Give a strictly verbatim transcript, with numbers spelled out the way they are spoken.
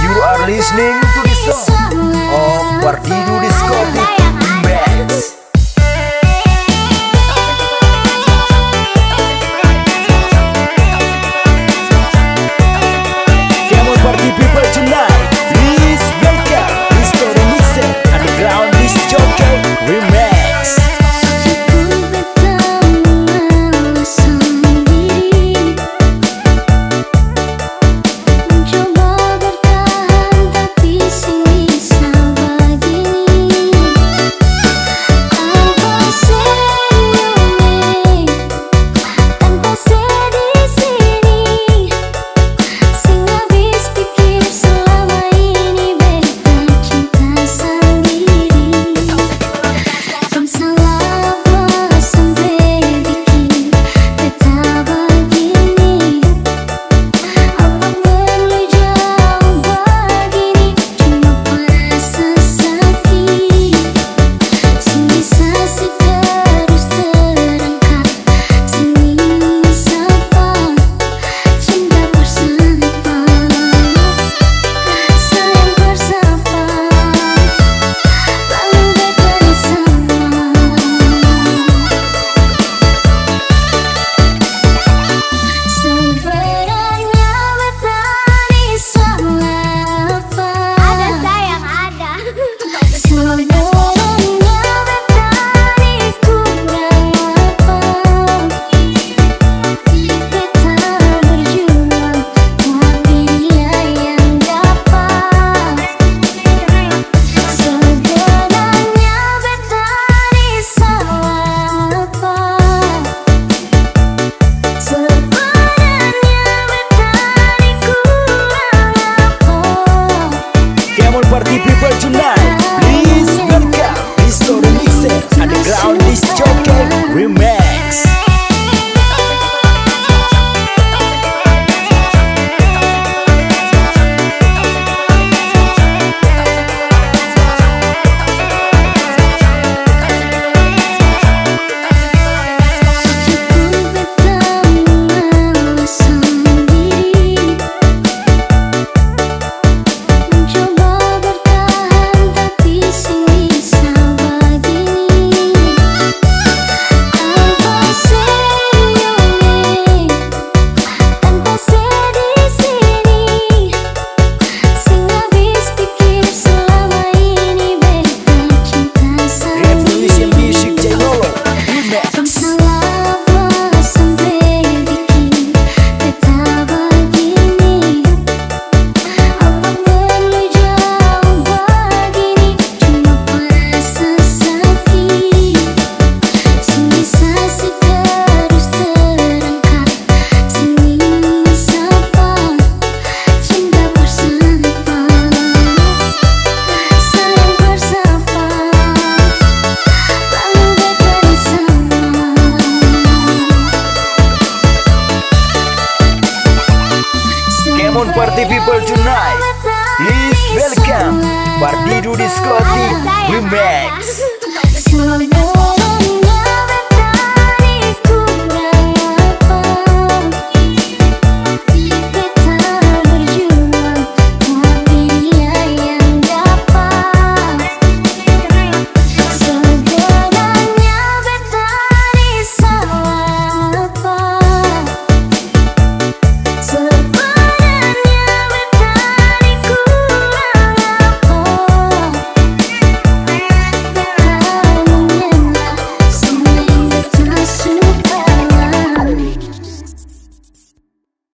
You are listening to the song of Pardidu Discotik Remix. Come on, party people tonight, please welcome Mister Remixer Underground Disc Jockey Remix. Mencoba bertahan tapi seng bisa bagini. Apa senyum ni tanpa sedih sini? Seng habis pikir selama ini beta cinta sendiri. Kong salapa sampe biking beta bagini. Apa perlu jauh bagini? Cuma perasaan sakit. Seng bisa se terus terangkat. Seng ini sapa. Cinta bersama, sayang bersama, lalu beta bersama. Sebenarnya beta ni salah apa? Ada sayang, ada. Sebenarnya beta ni kurang apa? Beta berjuang, tapi dia yang dapat. Sebenarnya beta ni salah apa? Sebenarnya beta ni kurang apa? Come on, party people tonight, please welcome Mister Remixer Underground Disc Jockey Remix. Mencoba bertahan, tapi seng bisa bagini. Tanpa senyum ni, tanpa sedih sini, seng habis pikir selama ini beta cinta sendiri. Revolution Music Jailolo Remix. Salapa sampe biking beta bagini. Apa perlu jauh bagini? Cuma perasaan sakit. Seng bisa se terus terangkat. Seng ini sapa. Cinta bersama, sayang bersama, lalu beta bersama. Come on, party people tonight, please welcome Pardidu Discotik Remix.